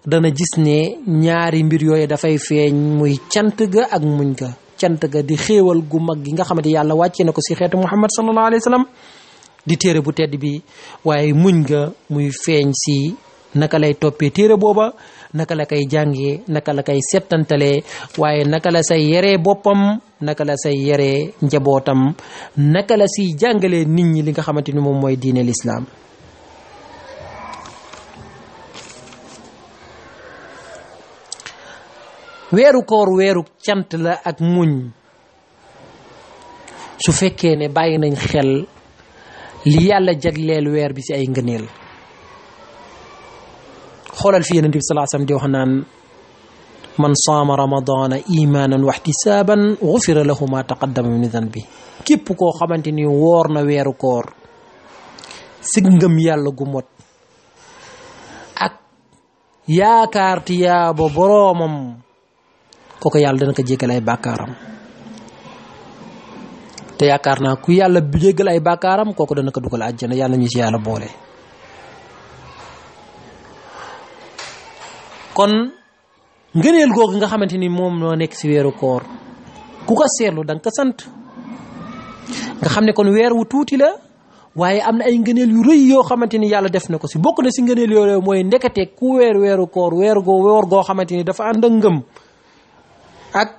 dana gis ne ñaari mbir yooyu dafay feeñ muy cant ga ak muñ ga. cant ga di xéewal gu mag gi nga xamante yàlla wàcce na ko ci xeetu Muhammad sallallahu alayhi wa sallam di téere bu tedd bi waaye muñ ga muy feeñ ci naka lay toppee téere booba, naka la koy jàngee, naka la koy settantalee waaye naka la say yaree boppam, naka la say yaree njabootam, naka la siy jàngalee nit ñi li nga xamante ni moom mooy diine lislaam. weeru koor weeru cant la ak muñ su fekkee ne bàyyi nañ xel li yàlla jagleel weer bi ci ay ngëneel. xoolal fi yonent bi sallallahu alayhi wasallam di wax naan man saama ramadana imanan wa ihtisaban ghufira lahu ma taqaddama min dhanbi. képp koo xamante ni woor na weeru koor si ngëm yàlla gu mot ak yaakaar tiyaaba boroomam kooku yàlla dana ko jéggal ay bàkkaaram. te yaakaar naa ku yàlla jéggal ay bàkkaaram kooku dana ko dugal àjjana. yàlla ñu ci yàlla boole. kon ngëneel googu nga xamante ni moom noo nekk ci weeru koor ku ko seetlu danga ko sant nga xam ne kon weer wu tuuti la waaye am na ay ngëneel yu rëy yoo xamante ni yàlla def na ko ci. bokk na ci ngëneel yooyu mooy ndekete ku weeru koor woor goo xamante ni dafa ànd ak ngëm ak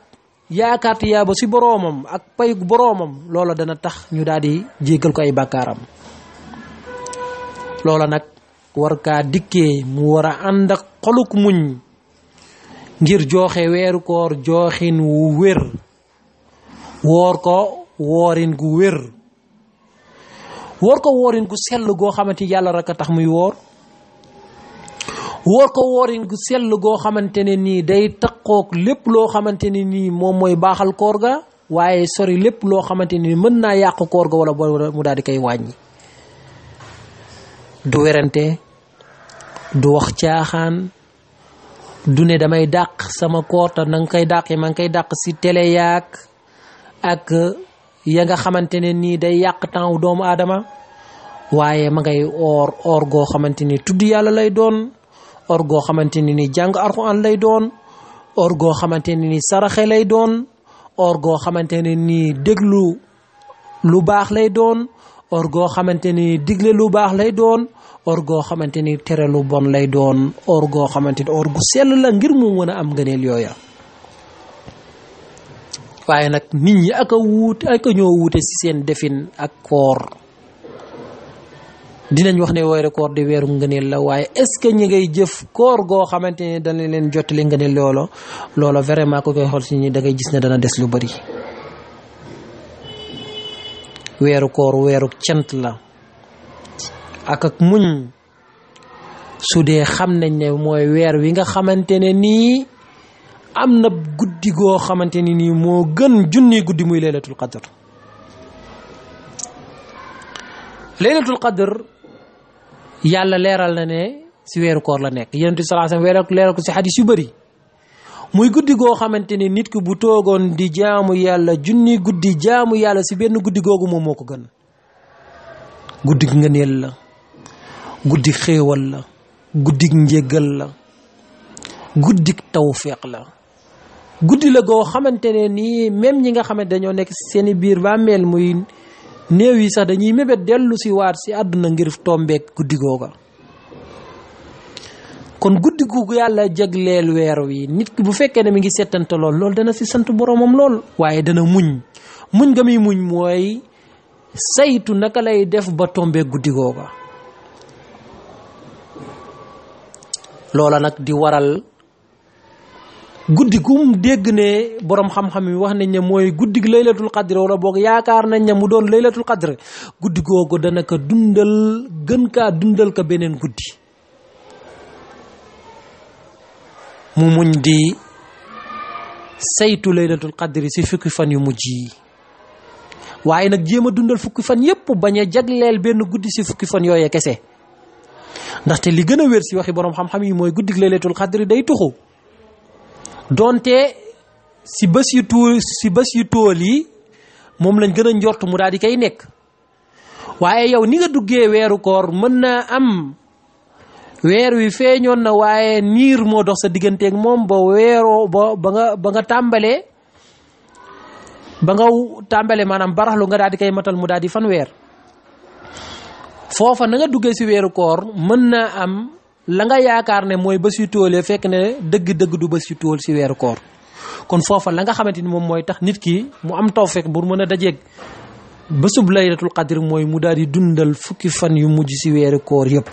yaakaar tiyaaba ci boroomam ak pay boroomam loola dana tax ñu daal di jéggal ko ay bàkkaaram. loola nag war kaa dikkee mu war a ànd ak xoluk muñ ngir joxe weeru koor joxin wu wér, woor ko woorin gu wér, woor ko woorin gu sell goo xamante yàlla rek a tax muy woor ko woorin gu sell goo xamante ne nii day taqoog lépp loo xamante ne nii moom mooy baaxal koor ga waaye sori lépp loo xamante ni mën naa yàq koor ga wala mu daal di koy wàññi. du werante, du wax caaxaan, du ne damay dàq sama koor te nanga koy dàqee ma ngi koy dàq si télé yaak ak ya nga xamante ne nii day yàq temps wu doomu aadama, waaye ma ngay or goo xamante ni tudd yàlla lay doon, or goo xamante ni jàng alxuraan lay doon, or goo xamante ne ni saraxe lay doon, or goo xamante ne ni déglu lu baax lay doon, or goo xamante ni digle lu baax lay doon, or goo xamante ni tere lu bon lay doon, or goo xamante ni or gu sell la ngir mu mën a am ngëneel yooya. waaye nag nit ñi ak a ñoo wuute ci seen defin ak koor. dinañ wax ne weeru koor di weeru ngëneel la, waaye est-ce que ñi ngay jëf koor goo xamante ne dana leen jottali ngëneel loola vraiment ko koy xool ci ñi da ngay gis ne dana des lu bari. weeru koor weeru cant la ak muñ, su dee xam nañ ne mooy weer wi nga xamante ne nii am na guddi goo xamante ni nii moo gën junni guddi muy laylatul qadr. laylatul qadr yàlla leeral na ne ci weeru koor la nekk. Yonent bi sallallahu alayhi wasallam leeral ko ci xadis yu bari, muy guddi goo xamante ne nit ki bu toogoon di jaamu yàlla junni guddi jaamu yàlla ci benn guddi googu moom moo ko gën. guddi ngëneel la, guddi xéewal la, guddi njéggal la, guddi tawfeex la, guddi la goo xamante ne nii même ñi nga xamante dañoo nekk seeni biir bàmmeel muy néew yi sax dañuy mébét dellu si waat si àdduna ngir tombeek guddi googa. kon guddi googu yàlla jagleel weer wi nit ki bu fekkee ne mi ngi settante lool dana si sant boromam lool, waaye dana muñ nga muy muñ mooy saytu naka lay def ba tombeek guddi googa. loola nag di waral guddi gum dégg ne borom xam-xam yi wax nañ ne mooy guddi laylatul qadr, wala boog yaakaar nañ ne mu doon laylatul qadr, guddi googu dana ko dundal, gën kaa dundal ko beneen guddi. mu muñ di saytu laylatul qadr ci fukki fan yu mujj yi, waaye nag jéem a dundal fukki fan yépp bañ a jagleel benn guddi ci fukki fan yooyee kese. ndaxte li gën a wér ci waxi borom xam-xam yi mooy guddi laylatul qadr day tuxu, donte ci bés yu tool yi moom lañ gën a njort mu daal di koy nekk, waaye yow ni nga duggee weeru koor mën naa am weer wi feeñoon na waaye niir moo dox sa digganteeg moom ba weeroo ba nga tàmbalee maanaam baraxlu nga daal di koy matal mu daal di fan weer. foofa na nga duggee ci weeru koor mën naa am la nga yaakaar ne mooy bés yu tóolee fekk ne dëgg-dëgg du bés yu tóol ci weeru koor. kon foofa la nga xamante ni moom mooy tax nit ki mu am tawfeex bu mën a dajeeg bésub laylatul qadr mooy mu daal di dundal fukki fan yu mujj ci weeru koor yépp,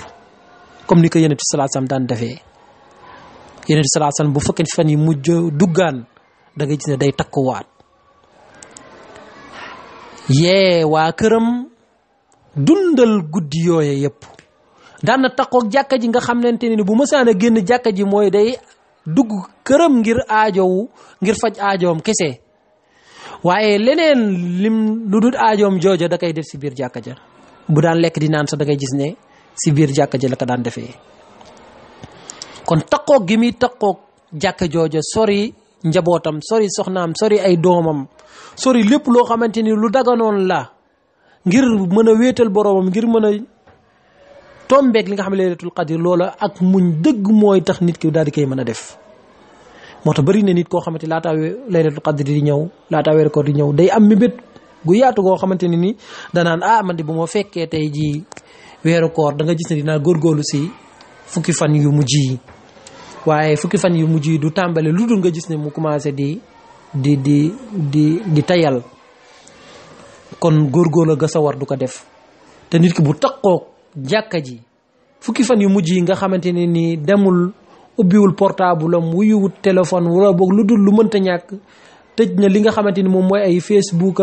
comme ni ko Yonent bi sallallahu alayhi wasallam daan defee. Yonent bi sallallahu alayhi wasallam bu fukki fan yi mujj duggaan da ngay gis ne day takkuwaat yee waa këram dundal guddi yooye yépp. daan na takkook jàkka ji nga xamante ni bu mësaan a génn jàkka ji mooy day dugg këram ngir aajowu ngir faj aajoom kese, waaye leneen lim lu dul aajoom jooja da koy def ci biir jàkka ja. bu daan lekk di naan sax da ngay gis ne ci biir jàkka ja la ko daan defee. kon takkook gi muy takkook jàkka jooja sori njabootam, sori soxnaam, sori ay doomam, sori lépp loo xamante ni lu daganoon la ngir mën a wéetal boroomam, ngir mën a tombeek li nga xam ne laylatul qadr loola ak muñ dëgg mooy tax nit ki daal di koy mën a def. moo tax bari na nit koo xamante laataa laylatul qadr di ñëw, laataa weeru koor di ñëw day am mébét gu yaatu goo xamante ni danaan man de bu ma fekkee tey jii weeru koor da nga gis ne dinaa góorgóorlu ci fukki fan yu mujj yi, waaye fukki fan yu mujj yi du tàmbale lu dul nga gis ne mu commencé di tayal. kon góorgóorlu ga sa war du ko def. te nit ki bu takkook jàkka ji fukki fan yu mujj yi nga xamante ne ni demul ubbiwul portable am, wuyuwut téléphone, wala boog lu dul lu mënta ñàkk tëj na li nga xamante ni moom mooy ay Facebook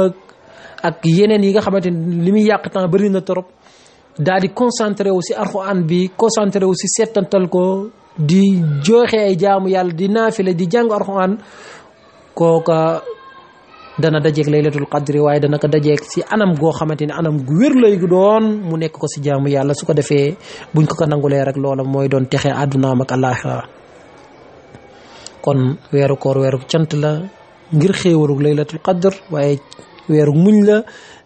ak yeneen yi nga xamante ni li muy yàq temps bari na trop, daal di concentré wu ci alxuraan bi, concentré wu ci settantal ko, di joxe ay jaamu yàlla, di naafile, di jàng alxuraan, kooka dana dajeeg laylatul qadri waaye dana ko dajeeg si anam goo xamante ni anam gu wér lay doon mu nekk ko si jaamu yàlla su ko defee buñ ko nangulee rek loola mooy doon texe àddunaam ak àllaaxira kon weeru koor weeru cant la ngir xéewalug laylatul qadr waaye weeru muñ la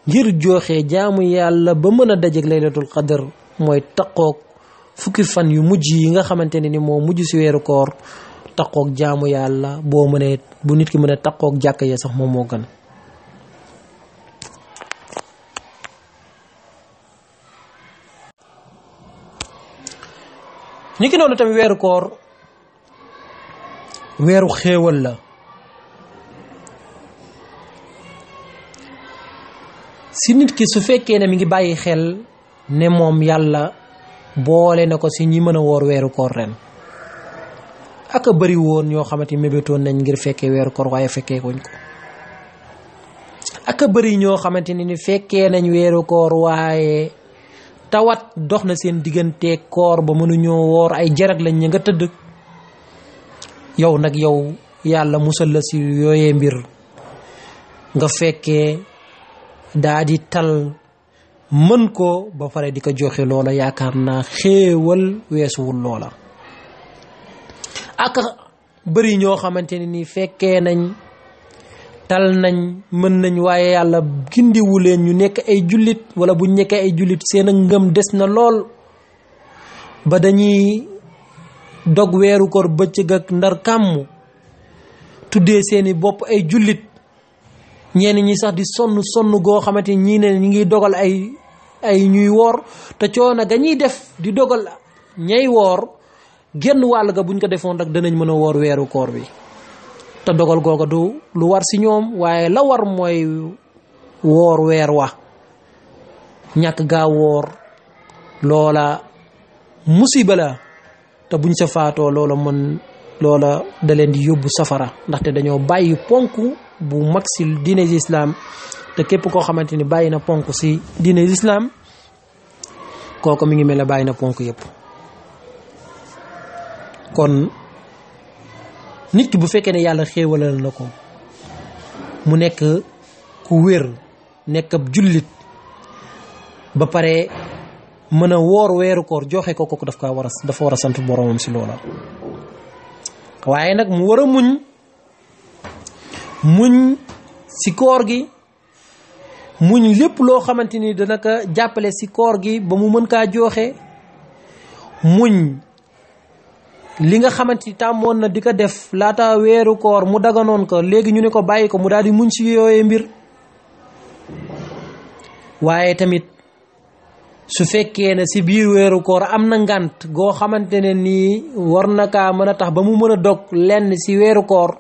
ngir joxe jaamu yàlla ba mën a dajeeg laylatul qadr mooy taqoog fukki fan yu mujj yi nga xamante ne ni moo mujj si weeru koor taqoog jaamu yàlla boo mënee bu nit ki mën a taqoog jàkka ya sax moom moo gën ni ki noonu tamit weeru koor weeru xéewal la si nit ki su fekkee ne mi ngi bàyyi xel ne moom yàlla boole na ko si ñi mën a woor weeru koor ren aka bëri woon ñoo xamante ni mébétoon nañ ngir fekkee weeru koor waaye fekkee kuñ ko aka bëri ñoo xamante ni fekkee nañ weeru koor waaye tawat dox na seen diggante koor ba mënuñoo woor ay jarag lañ ña nga tëdd yow nag yow yàlla musal la si yooyee mbir nga fekkee daa di tal mën ko ba pare di ko joxe loola yaakaar naa xéewal weesuwul loola ak bëri ñoo xamante ne ni fekkee nañ tal nañ mën nañ waaye yàlla gindiwu leen ñu nekk ay jullit wala bu nekkee ay jullit seen ngëm des na lool ba dañuy dog weeru koor bëccëg ak ndar kàmm tuddee seeni bopp ay jullit ñenn ñi sax di sonn goo xamante ni ñii ne ñi ngi dogal ay ñuy woor te coono ga ñuy def di dogal ñay woor genn wàll ga buñ ko defoon rek danañ mën a woor weeru koor bi te dogal googa du lu war si ñoom waaye la war mooy woor weer wa ñàkk gaa woor loola musiba la te buñ sa faatoo loola da leen di yóbbu safara ndaxte dañoo bàyyi ponk bu mag si diine islam te képp koo xamante ni bàyyi na ponk si diine islam kooku mi ngi mel ne bàyyi na ponk yëpp kon nit ki bu fekkee ne yàlla xéewalal na ko mu nekk ku wér nekk ab jullit ba pare mën a woor weeru koor joxe ko kooku dafa war a sant boromam si loola waaye nag mu war a muñ si koor gi muñ lépp loo xamante ni dana ko jàppale si koor gi ba mu mën kaa joxe muñ li nga xamante ni tàmmoon na di ko def laata weeru koor mu daganoon ko léegi ñu ne ko bàyyi ko mu daal di muñ si yooyee mbir waaye tamit su fekkee ne si biir weeru koor am na ngànt goo xamante ne nii war na kaa mën a tax ba mu mën a dog lenn si weeru koor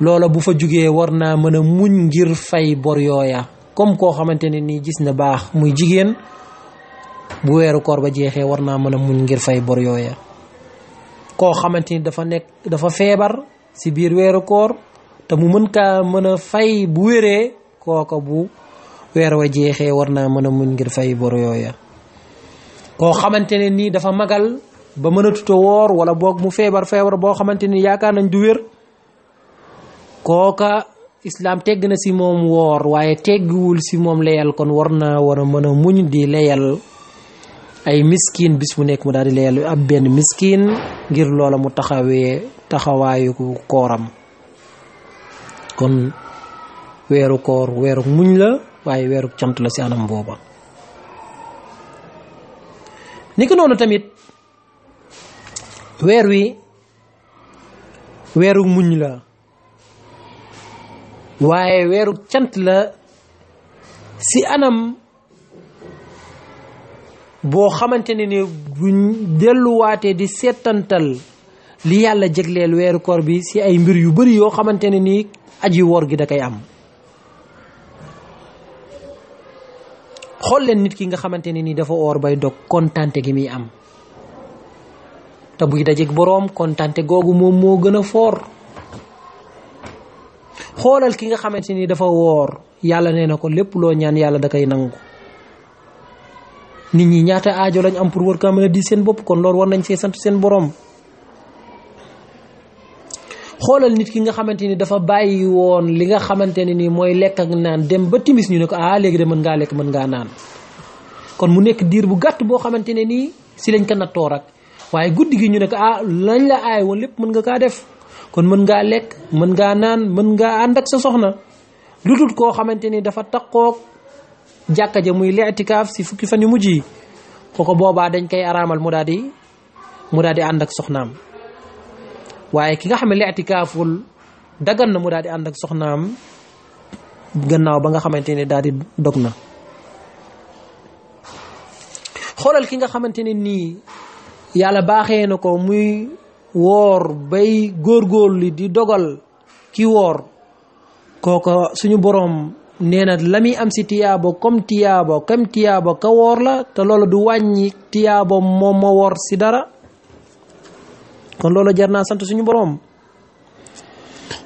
loola bu fa jugee war naa mën a muñ ngir fay bor yooya comme koo xamante ne nii gis na baax muy jigéen bu weeru koor ba jeexee war naa mën a muñ ngir fay bor yooya koo xamante ni dafa feebar si biir weeru koor te mu mën a fay bu wéree kooka bu weer wa jeexee war naa mën a muñ ngir fay bor yooya koo xamante ne nii dafa magal ba mën a tuta woor wala boog mu feebar boo xamante ni yaakaar nañ du wér kooka islaam tegg na si moom woor waaye tegguwul si moom leyal kon war a mën a muñ di leyal ay miskin bis mu nekk mu daal di leyal ab benn miskin ngir loola mu taxawaayu kooram kon weeru koor weeru muñ la waaye weeru cant la si anam booba ni ko noonu tamit weer wi weeru muñ la waaye weeru cant la si anam boo xamante ne ni buñ delluwaatee di seetantal li yàlla jégleel weeru koor bi si ay mbir yu bari yoo xamante ne ni aji woor gi da koy am xool leen nit ki nga xamante ne ni dafa oor bay dog kontante gi muy am te buy dajeek boroom kontante googu moom moo gën a foor xoolal ki nga xamante ni dafa woor yàlla nee na ko lépp loo ñaan yàlla da koy nangu nit ñi ñaata aajo lañ am pour war kaa mën a di seen bopp kon loolu war nañ see sant seen boroom xoolal nit ki nga xamante ni dafa bàyyi woon li nga xamante ne nii mooy lekk ak naan dem ba timis ñu ne ko léegi de mën ngaa lekk mën ngaa naan kon mu nekk diir bu gàtt boo xamante ne nii si lañ ko nattoo rek waaye guddi gi ñu ne ko lañ la aay woon lépp mën nga kaa def kon mën ngaa lekk mën ngaa naan mën ngaa ànd ak sa soxna lu dul koo xamante ni dafa taqoog jàkka ja muy li'tikaaf si fukki fan yu mujj yi kooko boobaa dañ koy araamal mu daal di ànd ak soxnaam waaye ki nga xam ne li'tikaaful dagan na mu daal di ànd ak soxnaam gannaaw ba nga xamante ne daal di dog na xoolal ki nga xamante ne nii yàlla baaxee na ko muy woor bay góorgóorlu di dogal ki woor kooko suñu boroom nee na la muy am si tiyaabo comme tiyaabo ka woor la te loolu du wàññi tiyaabo moom ma woor si dara kon loolu jar naa sant suñu boroom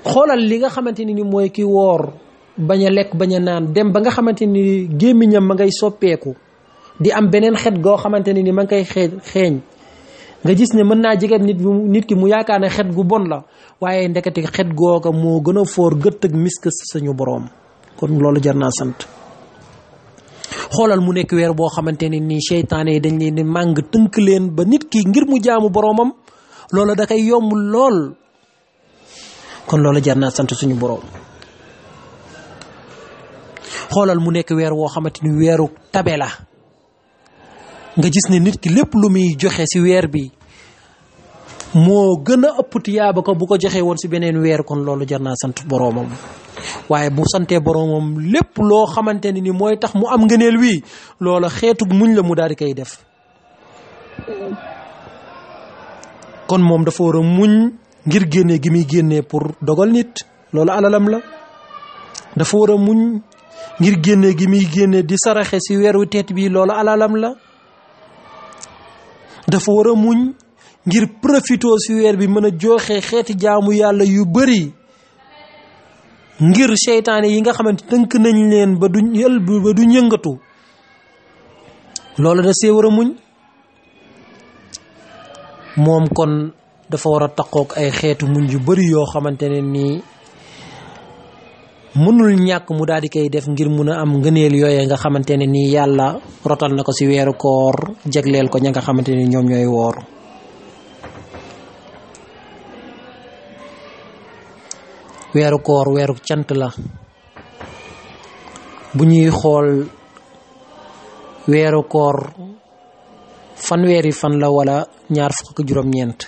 xoolal li nga xamante ni mooy ki woor bañ a lekk bañ a naan dem ba nga xamante ni gémmiñam ma ngay soppeeku di am beneen xet goo xamante ni ma ngay xeeñ nga gis ne mën naa jege nit ki mu yaakaar ne xet gu bon la waaye ndekete xet googa moo gën a foor gëtt ak misk suñu boroom kon loolu jar naa sant xoolal mu nekk weer boo xamante ne nii seytaane yi dañ leen di màng tënk leen ba nit ki ngir mu jaamu boroomam loolu da koy yomb lool kon loolu jar naa sant suñu boroom xoolal mu nekk weer woo xamante ni weeru tabe la nga gis ne nit ki lépp lu muy joxe ci weer bi moo gën a ëpp tiyaaba ko bu ko joxee woon ci beneen weer kon loolu jar naa sant boroomam waaye bu santee boroomam lépp loo xamante ne ni mooy tax mu am ngëneel wi loola xeetu muñ la mu daal di koy def kon moom dafa war a muñ ngir génnee gi muy génnee pour dogal nit loolu alalam la dafa war a muñ ngir génnee gi muy génnee di saraxe ci weeru teet bi loolu alalam la dafa war a muñ ngir profitoo ci weer bi mën a joxe xeeti jaamu yàlla yu bari ngir seytaane yi nga xamante tënk nañ leen ba du yëngatu loolu da see war a muñ moom kon dafa war a taqoog ay xeetu muñ yu bari yoo xamante ne nii mënul ñàkk mu daal di koy def ngir mun a am ngëneel yooye nga xamante ne nii yàlla rotal na ko ci weeru koor jagleel ko ña nga xamante ni ñoom ñooy woor weeru koor weeru cant la bu ñuy xool weeru koor fanweeri fan la wala ñaar fukk ak juróom-ñeent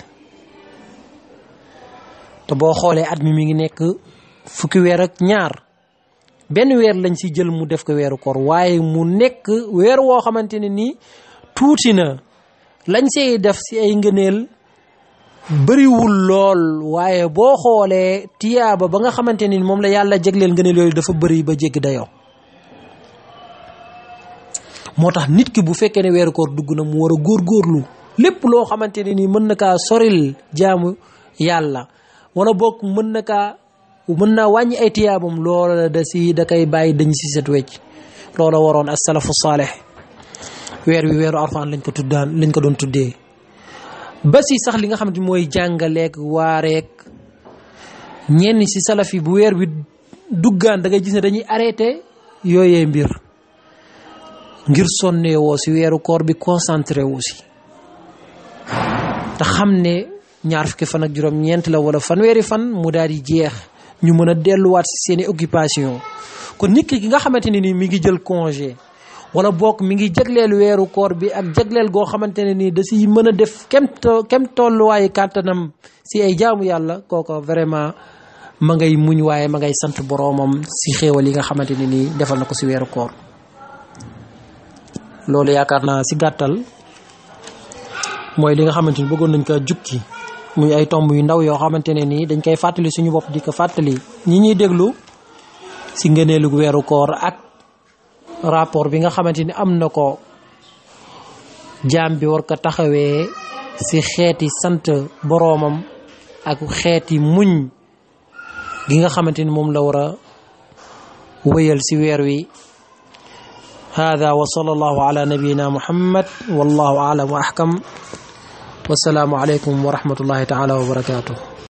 te boo xoolee at mi ngi nekk fukki weer ak ñaar benn weer lañ ci jël mu def ko weeru koor waaye mu nekk weer woo xamante ne nii tuuti na lañ see def ci ay ngëneel bariwul lool waaye boo xoolee tiyaaba ba nga xamante ni moom la yàlla jagleel ngëneel yooyu dafa bari ba jéggi dayoo moo tax nit ki bu fekkee ne weeru koor dugg na mu war a góorgóorlu lépp loo xamante ne nii mën na kaa soril jaamu yàlla wala boog mën naa wàññi ay tiyaabam loola da koy bàyyi dañ ci set wecc loola waroon as-salafu saalih weer wi weeru Alxuraan lañ ko doon tuddee ba si sax li nga xamante mooy jàngaleek waareek ñenn ci salaf yi bu weer wi duggaan da ngay gis ne dañuy arrêté yooyee mbir ngir sonnee woo ci weeru koor bi concentré wu ci te xam ne ñaar fukki fan ak juróom-ñeent la wala fanweeri fan mu daal di jeex ñu mën a delluwaat ci seeni occupation kon nit ki nga xamante ne ni mi ngi jël congé wala bokk mi ngi jagleel weeru koor bi ak jagleel goo xamante ne nii da si mën a def kem tolluwaayu kàttanam si ay jaamu yàlla kooko vraiment ma ngay muñ waaye ma ngay sant boroomam si xéewal yi nga xamante ne nii defal na ko si weeru koor loolu yaakaar naa si gàttal mooy li nga xamante ni bëggoon nañ ko jukki muy ay tomb yu ndaw yoo xamante ne nii dañ koy fàttali suñu bopp di ko fàttali ñi ñuy déglu si ngëneelu weeru koor ak rapport bi nga xamante ni am na ko jaam bi war ko taxawee ci xeeti sant boroomam ak xeeti muñ gi nga xamante ni moom la war a wéyal ci weer wi hada wa sallallahu ala nabiyyina muhammad wallahu a'lam wa ahkam wassalaamu alaykum wa rahmatullahi ta'ala wa barakatuh